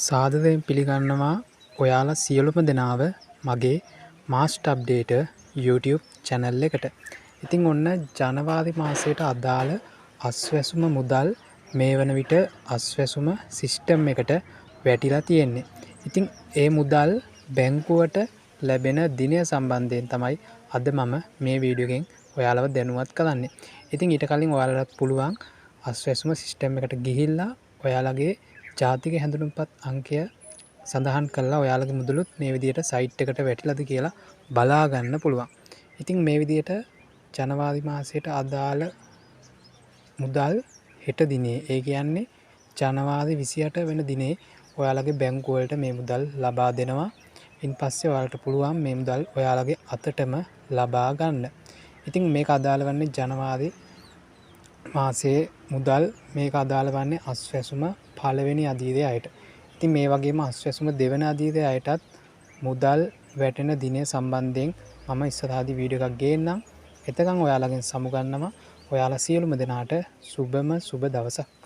සාදරයෙන් පිළිගන්නවා ඔයාලා සියලුම දෙනාව මගේ මාස්ටර් අප්ඩේටර් YouTube channel එකට. ඉතින් ඔන්න ජනවාරි මාසයට අදාළ අස්වැසුම මුදල් මේ වන විට අස්වැසුම සිස්ටම් එකට වැටිලා තියෙන්නේ. ඉතින් ඒ මුදල් බැංකුවට ලැබෙන දිනය සම්බන්ධයෙන් තමයි අද මම මේ වීඩියෝ එකෙන් ඔයාලව දැනුවත් කරන්නේ. ඉතින් ඊට කලින් ඔයාලටත් පුළුවන් අස්වැසුම සිස්ටම් එකට ගිහිල්ලා ඔයාලගේ ජාතික හැඳුනුම්පත් අංකය සඳහන් කරලා ඔයාලගේ මුදලුත් මේ විදිහට සයිට් එකට වැටිලාද කියලා බලා ගන්න පුළුවන්. ඉතින් මේ විදිහට ජනවාරි මාසයට අදාළ මුදල් හෙට දිනේ, ඒ කියන්නේ ජනවාරි 28 වෙන දිනේ ඔයාලගේ බැංකුව වලට මේ මුදල් ලබා දෙනවා. ඉන් පස්සේ ඔයාලට පුළුවන් මේ මුදල් ඔයාලගේ අතටම ලබා ගන්න. ඉතින් මේක අදාළ වන්නේ ජනවාරි මාසයේ මුදල්, මේක අදාළ වන්නේ අස්වැසුම පළවෙනි අදියරේ අයට. ඉතින් මේ වගේම අස්වැසුම දෙවන අදියරේ අයටත් මුදල් වැටෙන දිනය සම්බන්ධයෙන් මම ඉස්සරහදී වීඩියෝ එකක් ගේන්නම්. එතකන් ඔයාලගෙන් සමුගන්නවා. ඔයාලා සියලුම දෙනාට සුබම සුබ දවසක්.